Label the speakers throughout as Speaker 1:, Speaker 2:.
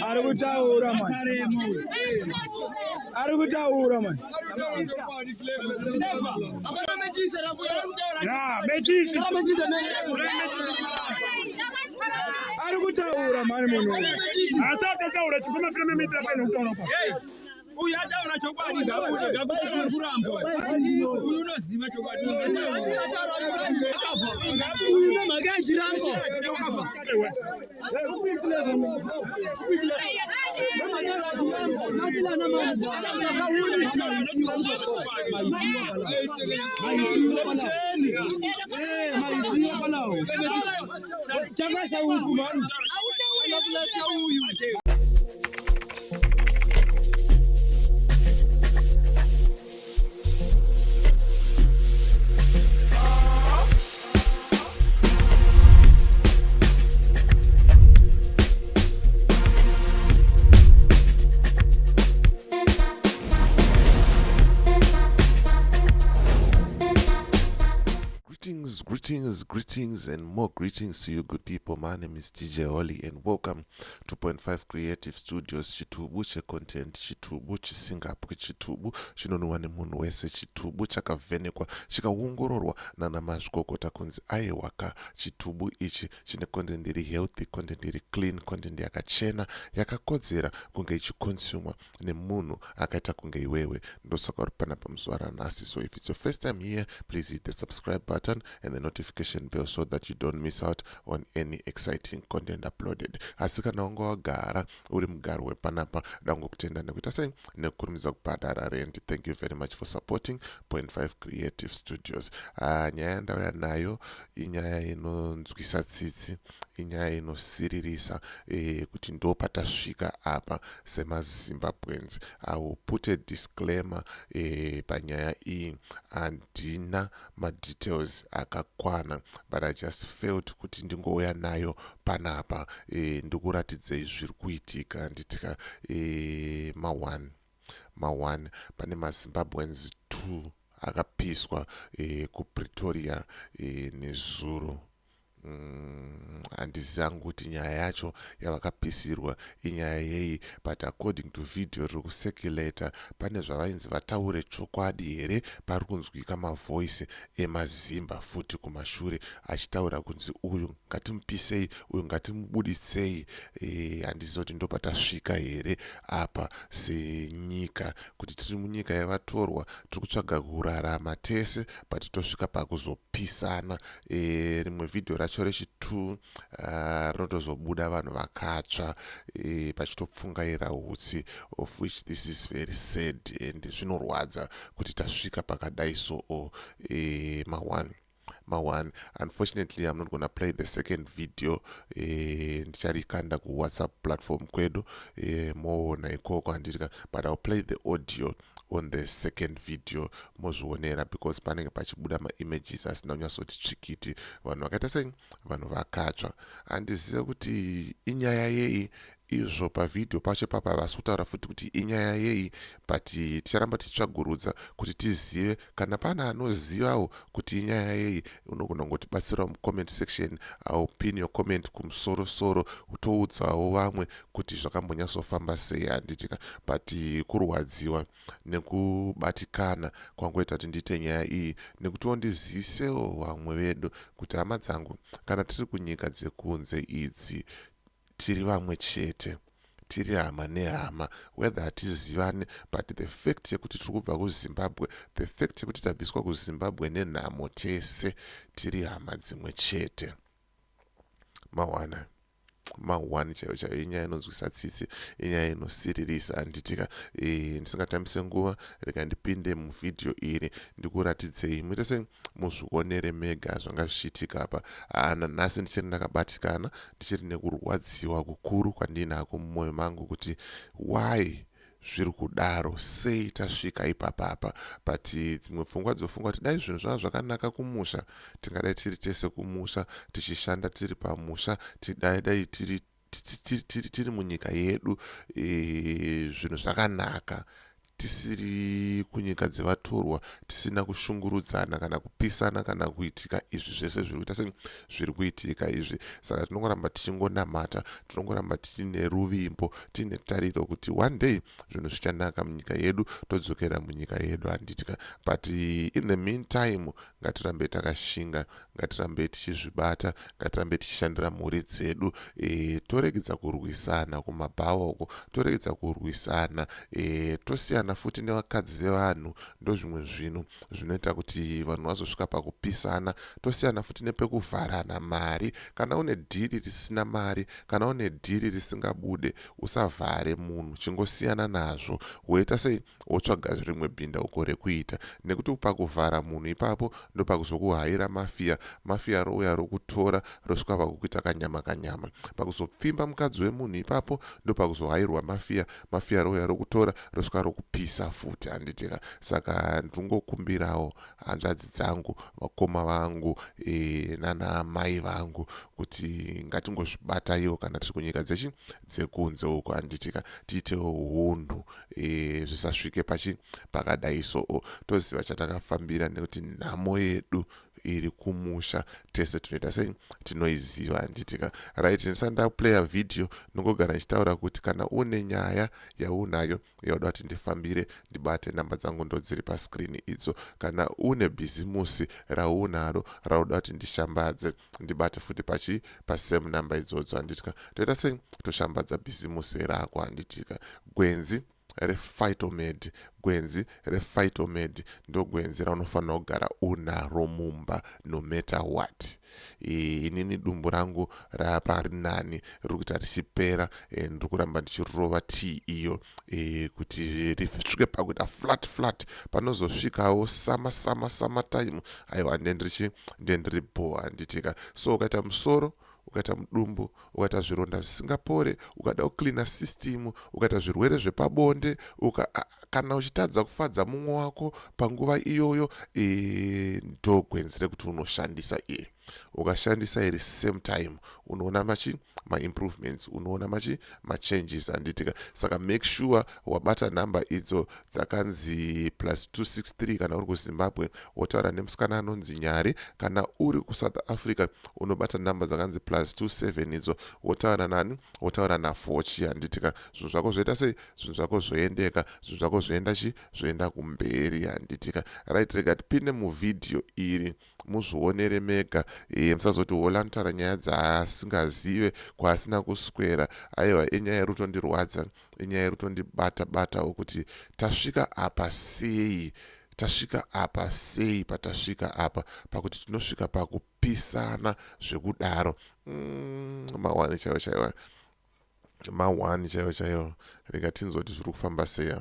Speaker 1: Ari kutaura man. Ari kutaura man.
Speaker 2: Ya, mechisi.
Speaker 1: Ari kutaura mani munhu.
Speaker 2: Asi atataura chikoma filime mitira paine kutaura pa.
Speaker 3: Uyu ataura chokwadi ngabude, ngabude ari kuramba. Uyu unoziva chokwadi.
Speaker 1: Uyu nemhaka yechirango. Chakasha uku mani.
Speaker 4: Greetings, greetings, greetings, and more greetings to you, good people. My name is DJ Holly, and welcome to Point 5 Creative Studios. Chitubu checontent, chitubu chisingapwi, chitubu chinonwiwa nemunhu wese, chitubu chakavhenekwa chikaongororwa nana mazvikokota kunzi aiwaka. Chitubu ichi chine content iri healthy, content iri clean, content yakachena, yakakodzera kunge ichiconsumwa nemunhu akaita kunge iwewe. Ndosaka uri panapa muzuva ranhasi. So if it's your first time here, please hit the subscribe button and the notification bell so that you don't miss out on any exciting content uploaded. Asi kana wanga wagara uri mugari wepanapa, dangokutenda nekuita sei nekukurumidza kubhadhara rent. Thank you very much for supporting Point 5 Creative Studios. Nyaya yandauya nayo inyaya inonzwisa tsitsi, inyaya inosiririsa kuti ndo patasvika apa semaZimbabweans. I will put a disclaimer panyaya iyi. Handina madetails akakwana, but I just felt kuti ndingouya nayo panapa ndikuratidzei zviri kuitika. Nditika ma1 ma1 pane maZimbabweans 2 akapiswa kuPretoria nezuro. Handizivi hangu kuti nyaya yacho yavakapisirwa inyaya yei, but according to video riri kucirculata, pane zvavainzi vataure chokwadi here. Pari kunzwika mavoice emaZimba futi kumashure achitaura kunzi uyu ngatimupisei, uyu ngatimubuditsei. Handizivi kuti ndo patasvika here apa senyika, kuti tiri munyika yavatorwa, tiri kutsvaga kurarama tese, but tosvika pakuzopisana. Rimwe vhidhiyo racho rechi2 rinotozobuda vanhu vakatsva pachitopfungaira hutsi, of which this is very sad and zvinorwadza kuti tasvika pakadai. So ma1 ma1, unfortunately I'm not gonna play the second video. Ndicharikanda kuWhatsApp platform kwedu, moona ikoko, handitika? But I'll play the audio on the second video, mozvionera, because panenge pachibuda maimages asina kunyatsoti tsvikiti, vanhu vakaita sei, vanhu vakatsva. Handizive kuti inyaya yei izvo. Pavhidhiyo pacho papa havasi kutaura futi kuti inyaya yei, but ticharamba tichitsvagurudza kuti tizive. Kana pane anozivawo kuti inyaya yei, unogona kungotibatsirawo mucomment section. I'll pin your comment kumusorosoro, toudzawo vamwe kuti zvakambonyatsofamba sei, handitika? But kurwadziwa nekubatikana kwangoita kuti ndiite nyaya iyi, nekutiwo ndizivisewo vamwe vedu kuti hama dzangu, kana tiri kunyika dzekunze idzi, tiri vamwe chete, tiri hama nehama, whether hatizivane, but the fact yekuti tiri kubva kuZimbabwe, the fact yekuti tabviswa kuZimbabwe nenhamo, tese tiri hama dzimwe chete. Mawana ma1 chaiyo chaiyo inyaya inonzwisa tsitsi, inyaya inosiririsa, handitika? Ndisingatambise nguva, rega ndipinde muvhidhiyo iri, ndikuratidzei, muite sei, muzvionere mega zvanga zvichiitika apa. Nanhasi ndichiri ndakabatikana, ndichiri nekurwadziwa kukuru kwandinako mumwoyo mangu kuti why zviri kudaro, sei tasvika ipapapa. But dzimwe pfungwa dzofunga kuti dai zvinhu zvava zvakanaka kumusha, tingadai tiri tese kumusha, tichishanda tiri pamusha, tidai dai tiri. Tiri munyika yedu, zvinhu zvakanaka, tisiri kunyika dzevatorwa, tisina kushungurudzana kana kupisana kana kuitika izvi zvese zviri kuita se zviri kuitika izvi. Saka tinongoramba tichingonamata, tinongoramba tiine ruvimbo, tiine tariro kuti one day zvinhu zvichanaka munyika yedu, todzokera munyika yedu, handitika? But in the meantime, ngatirambe takashinga, ngatirambe tichizvibata, ngatirambe tichishandira mhuri dzedu, toregedza kurwisana kumabhawa uko, toregedza kurwisana, tosiyana futi nevakadzi vevanhu. Ndo zvimwe zvinhu zvinoita kuti vanhu vazosvika pakupisana. Tosiyana futi nepekuvharana mari. Kana une deal risina mari, kana une deal risingabude, usavhare munhu, chingosiyana nazvo, woita sei, wotsvaga rimwe bhinda uko rekuita, nekuti pakuvhara munhu ipapo ndopakuzokuhaira mafia. Mafia rouya rokutora, rosvika pakukuita kanyama kanyama. Pakuzopfimba mukadzi wemunhu ipapo ndopakuzohairwa mafia. Mafia rouya rokutora, rosvika rokupisa futi, handitika? Saka ndingokumbirawo hanzvadzi dzangu, vakoma vangu, nana mai vangu kuti ngatingozvibataiwo kana tiri kunyika dzechi dzekunze uko, handitika? Tiitewo unhu, zvisasvike pachi pakadai. So toziva chatakafambira, nekuti nhamo yedu iri kumusha tese tinoita sei, tinoiziva, handitika? Right, ndisati ndaplaya vhidhiyo, ndingogara ndichitaura kuti kana une nyaya yaunayo yauda kuti ndifambire, ndibate, namba dzangu ndo dziri pascreen idzo. Kana une bhizimusi raunaro rauda kuti ndishambadze, ndibate futi pachi pasame namba idzodzo, handitika? Toita sei, toshambadza bhizimusi rako, handitika? Gwenzi rePhytomed, gwenzi rePhytomed ndo gwenzi raunofanira kugara unaro mumba no matter what. Inini dumbu rangu raparinani, riri kuita richipera. Ndiri kuramba ndichirova tii iyo, kuti risvike pakuita flat flat. Panozosvikawo summer time, aiwa, ndendirichi ndendiri bho, handitika? So ukaita musoro, ukaita mudumbu, ukaita zvironda zvisingapore, ukada kucleana system, ukaita zvirwere zvepabonde, kana uchitadza kufadza mumwe wako panguva iyoyo, ndo gwenzi rekuti unoshandisa iye. Ukashandisa iri, same time unoona machi maimprovements, unoona machi machanges, handitika? Saka make sure wabata nhamba idzo dzakanzi +263 kana uri kuZimbabwe, wotaura nemusikana anonzi Nyari. Kana uri kuSouth Africa, unobata nhamba dzakanzi +27 idzo, wotaura nani? Wotaura naFochi, handitika? Zvinhu zvako zvoita sei? Zvinhu zvako zvoendeka, zvinhu zvako zvoenda chi zvoenda kumberi, handitika? Right, rega tipinde muvhidhiyo iri muzvionere mega. Musazoti Hola anotaura nyaya dzaasingazive kwaasina kuswera. Aiwa, inyaya iri kutondirwadza, inyaya iri kutondibata batawo kuti tasvika apa sei, tasvika apa sei, patasvika apa pakuti tinosvika pakupisana zvekudaro. Mawani chaiwo chaiwo, mawani chaiwo chaiwo. Rega tinzwa kuti zviri kufamba sei.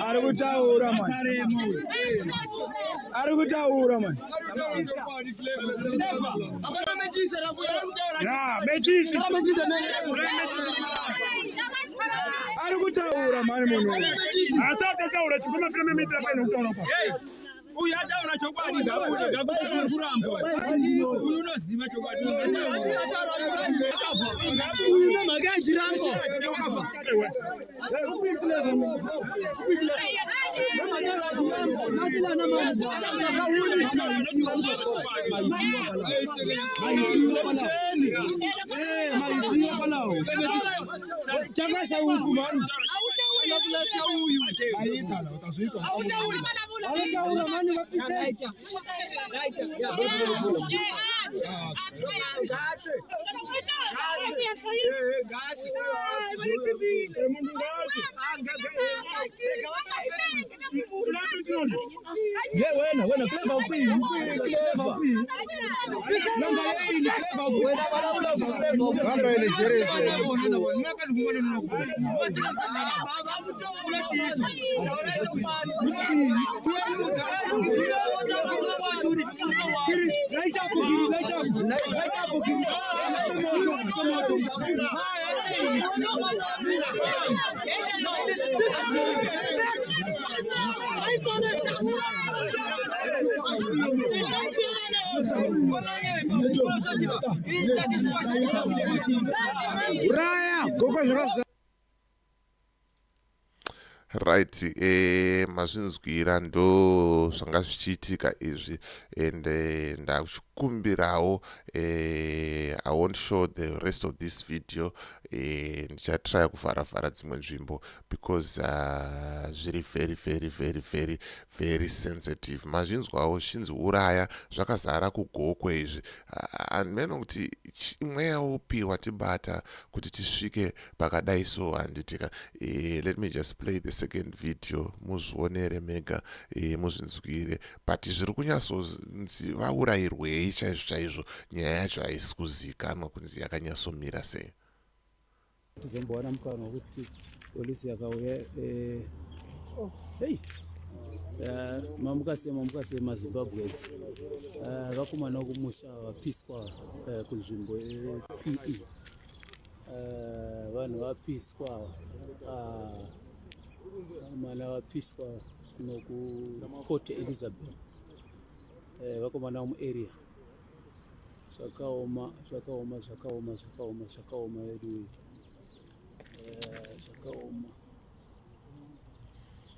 Speaker 1: Ari kutaura man, ari kutaura man.
Speaker 2: Ya, mechisi.
Speaker 1: Ari kutaura mani munhu uyu.
Speaker 2: Asi atataura chipoma filme meitira paino kutaura pa.
Speaker 3: Uyu ataura chokwadi, ngabude, ngabude, kuramba uyu unoziva chokwadi.
Speaker 1: Uyu nemhaka yechirango. Chakasha uku mani. Ye wena, wena clever ukwi, clever ukwi. Nanga yini clever ukwi. Wena balawula clever.
Speaker 5: Hamba ile jeresi.
Speaker 1: Right up, right up, right up. Uraya goko zvakazara.
Speaker 4: Right, mazvinzwira, ndo zvanga zvichiitika izvi. And ndakuchikumbirawo, I won't show the rest of this video. Ndichatrya kuvhara-vhara dzimwe nzvimbo because zviri very, very, very, very, very sensitive. Mazvinzwawo zvichinzi uraya, zvakazara kuGokwe izvi. Handimene kuti mweya upi watibata kuti tisvike pakadai. So handitika, let me just play the second video, muzvionere mega, muzvinzwire. But zviri kunyatsonzi vaurayirwei chaizvo chaizvo, nyaya yacho haisi kuzikanwa kunzi yakanyatsomira sei.
Speaker 5: Tizombowana mukana wekuti polisi yakauya. Hei, mamuka sei, mamuka sei maZimbabweans? Vakomana vokumusha vapiswa kunzvimbo yePE. Vanhu vapiswa, vakomana vapiswa kuno kuPort Elizabeth. Vakomana vomuarea, zvakaoma, zvakaoma, zvakaoma, zvakaoma, zvakaoma vedu. Zvakaoma,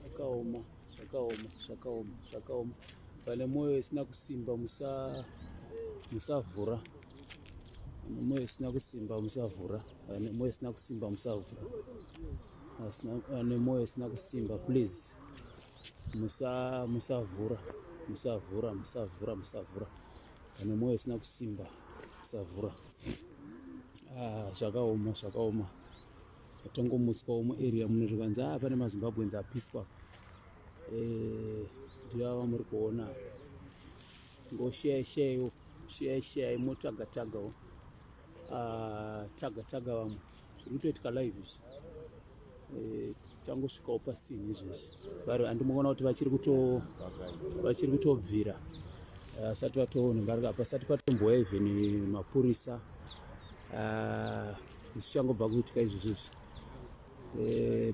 Speaker 5: zvakaoma, zvakaoma, zvakaoma, zvakaoma. Vane mwoyo isina kusimba, musavhura. Vane mwoyo isina kusimba, musavhura. Vane mwoyo isina kusimba, musavhura. Vane mwoyo isina kusimba, please, musavhura, musavhura, musavhura, musavhura. Vane mwoyo isina kusimba, musavhura. Ah, zvakaoma, zvakaoma. Tangomutswawo muarea muno, zvikanzi a pane maZimbabweans apiswa. Ndivava muri kuona. Ngosheyai, sheyaiwo, sheyai, sheyai, motaga tagawo, taga taga vamwe. Zviri kutoitika live izvi. Tangosvikawo pasini izvezvi. Vari handimuona kuti vachiri kutobvira, asati vatooneka, pasati patomboya even mapurisa. Zvichangobva kuitika izvozvo izvi.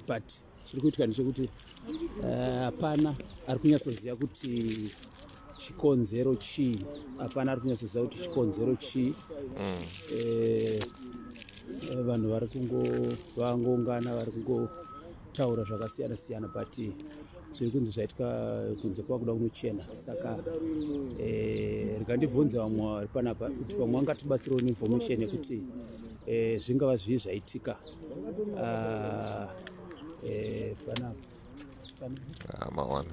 Speaker 5: But chiri kuitika ndechekuti hapana ari kunyatsoziva kuti chikonzero chii. Hapana ari kunyatsoziva kuti chikonzero chii. Vanhu vari kungo vangoungana, vari kungotaura zvakasiyana siyana, but zviri kunzi zvaitika kunze kwakuda kunochena. Saka rega ndibvunze vamwe vari panapa kuti pamwe vangatibatsirewo neinformation yekuti zvingava zvii zvaitika. Panapa.
Speaker 4: Mawana.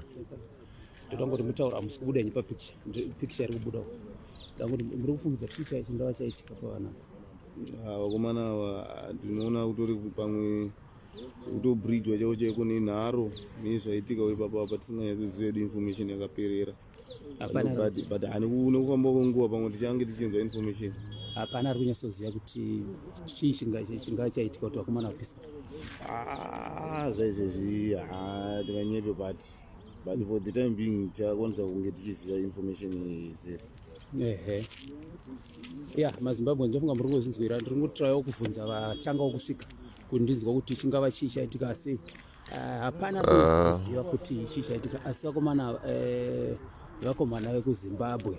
Speaker 5: Ndoda ngoti mutaura, hamusi kubuda henyu papicture, picture iri kubuda. Ndoda ngoti muri kufungidza chii chingava chaitika pavana?
Speaker 6: Vakomana ava ndinoona kutori pamwe kutobridgwa chaiko chaiko nenharo nezvaitika ipapa apa, tisinganyatsoziva yedu information yakaperera.
Speaker 5: Hapana.
Speaker 6: But nekufamba kwenguva pamwe tichange tichinzwa information.
Speaker 5: Hapana ari kunyatsoziva kuti chii chingava chaitika kuti vakomana vapiswa.
Speaker 6: Ah, zvaizvezvi ha tinganyepe, but for the time being tichakwanisa kunge tichiziva information izere.
Speaker 5: Ehe, ya maZimbabwe, ndofunga muri kuzvinzwira. Ndiri kungotrayawo kubvunza vatangawo kusvika kuti ndinzwa kuti chingava chii chaitika, asi hapana ari kunyatsokuziva kuti chii chaitika. Asi vakomana, vakomana vekuZimbabwe,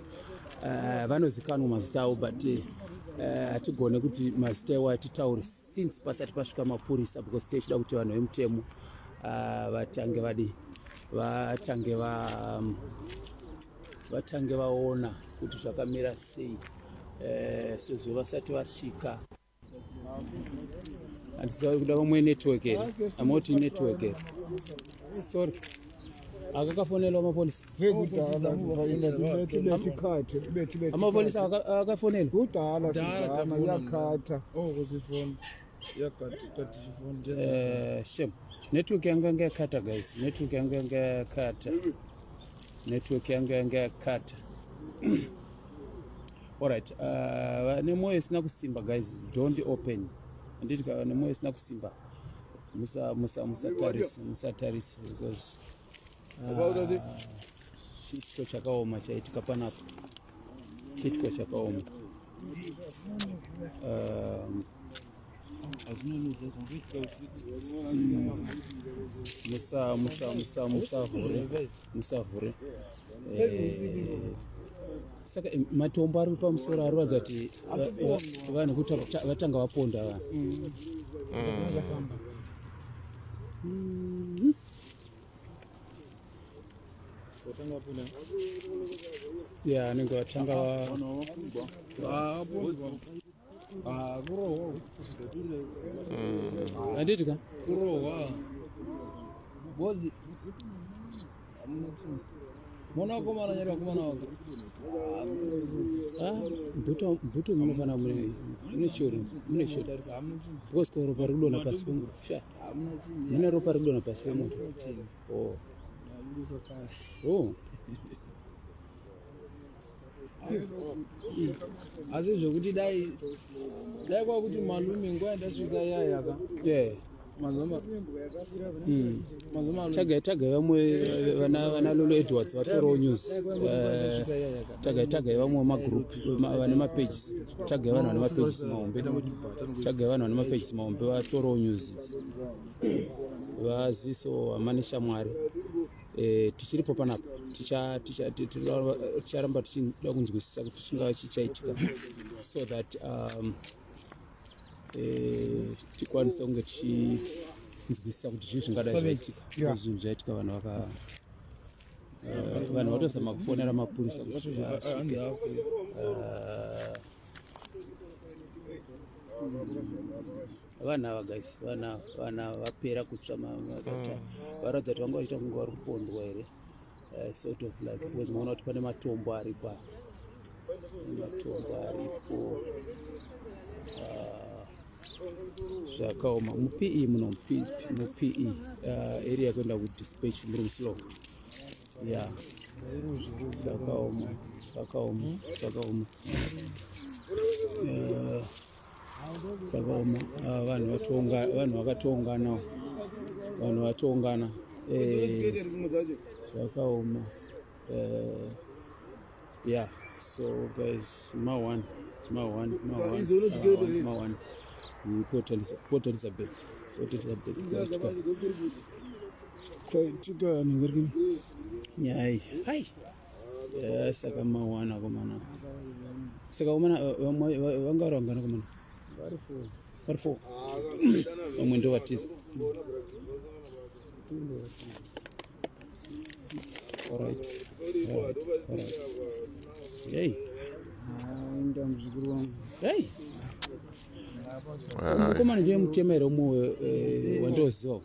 Speaker 5: vanozikanwa mazita avo, but hatigone kuti mazita iwayo titaure since pasati pasvika mapurisa, because tichida kuti vanhu vemutemo vatange vadi vatange va vatange vaona kuti zvakamira sei, sezvo vasati vasvika. Handisiva kuda vamwe network here, amoti network here? Sorry, akakafonelwa mapurisa.
Speaker 1: Sekudala bethi.
Speaker 5: Amapurisa akafonelwa.
Speaker 1: Kudala sizama, iyakhatha.
Speaker 7: Kusifoni yakati chifoni.
Speaker 5: Shem, network yangu yanga yakata guys, network yangu yanga yakata, network yangu yanga yakata. Alright, vane mwoyo isina kusimba, guys, don't open. Handiti vane mwoyo isina kusimba, musatarisa, musatarisa, because chiitiko chakaoma chaitika panapa, chiitiko chakaoma. Musa musa musa musavhure musavhure. Eh, saka eh, matombo ari pamusoro ari kuratidza kuti vanhu kuti vatanga vaponda vanhu. Ya anenge vatanga handiti ka
Speaker 7: kurohwa bozi mona vakomana nyari vakomana vanga.
Speaker 5: Ah, mbuto mbuto munofana mune chori mune chori because ko ropa riri kudonha pasi pemunhu sha mune ropa riri kudonha pasi pemunhu oh oh.
Speaker 7: Asi zvekuti dai dai kwakuti malume nguva yandasvika iyayaka mazoma mazoma.
Speaker 5: Tagai tagai vamwe vana vana Lolo Edwards vatorawo news. Tagai tagai vamwe vemagroup vane mapages, tagai vanhu vane mapages mahombe, tagai vanhu vane mapages mahombe vatorawo news idzi vaziso hama neshamwari. Tichiripo panapa ticharamba tichida kunzwisisa kuti chingava chichaitika so that tikwanise kunge tichinzwisisa kuti zvii zvingadai zvaitika. Zvinhu zvaitika vanhu vaka vanhu vatozama kufonera mapurisa kuti asvike. Vanhu ava guys, vanhu ava vanhu ava vapera kutsva varatidza kuti vanga vachiita kunge vari kupondwa here, sort of like, because maona kuti pane matombo aripo apa. Pane matombo aripo. Ah, zvakaoma muPE muno muPE area kuenda kudispatch muri muslow ya zvakaoma zvakaoma zvakaoma. Zvakaoma. Ah, vanhu vakatoungana vanhu vatoungana. Zvakaoma. Yeah, so guys, ma one ma one ma one ma one Port Elizabeth, Port Elizabeth kwaitika kwaitika ningiri nyaya iyi hai. Saka mawana komana, saka komana vamwe vanga vari vangani komana? Vari four, vamwe ndo vatiza. Alright. Hey.
Speaker 7: Enda muzukuru wangu.
Speaker 5: Hey. Mukomana ndiye mutema here umwe wandoziva?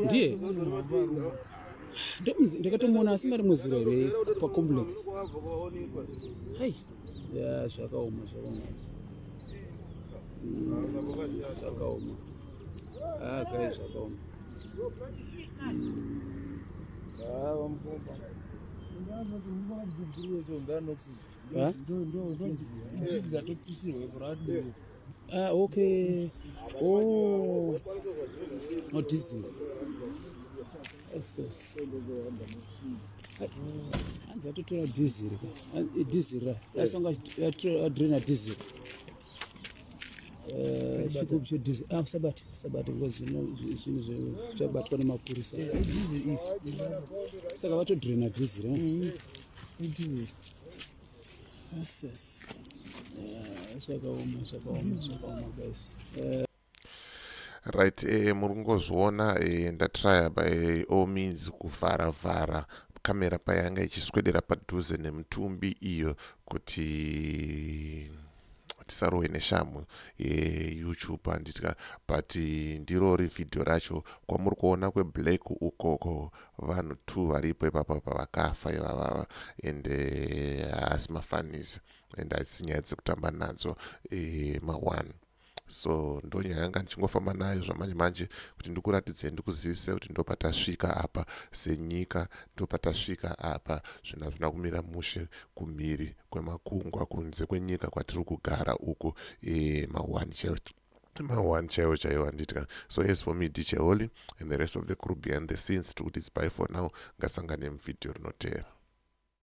Speaker 5: Ndiye ndakatomuona asi mari muzuro here pacomplex. Hai ya zvakaoma zvakaoma. Zvakaoma. Ah guys, zvakaoma. Ha? Ah, okay. Oh, diesel. Yes. Hanzi vatotora diesel ka. Diesel ra. Asanga adrena diesel. Chigubhu chediesel. Ah, usabate, usabate because zvinhu zvichabatwa nemapurisa. Saka vatodrena diesel. Eh? Yes. Zvakaoma zvakaoma zvakaoma guys.
Speaker 4: Right, muri kungozviona, ndatrya by all means kuvhara vhara kamera payanga ichiswedera padhuze nemutumbi iyo kuti tisarohwe neshamhu yeYouTube, handitya, but ndirori vhidhiyo racho kwamuri kuona kweblack ukoko, vanhu two varipo ipapa pavakafa ivavava and haasi mafunnies and haisi nyaya dzekutamba nadzo, ma1. So ndo nyaya yanga ndichingofamba nayo zvamanje manje kuti ndikuratidzei, ndikuzivise kuti ndo patasvika apa senyika, ndo patasvika apa. Zvinhu hazvina kumira mushe kumhiri kwemakungwa, kunze kwenyika kwatiri kugara uku, ma1 chaiwo ma1 chaiwo chaiwo, handitya. So as for me, DJ Holly and the rest of the crew behind the scenes, tiri kuti it's bye for now. Ngasangane muvhidhiyo rinoteera.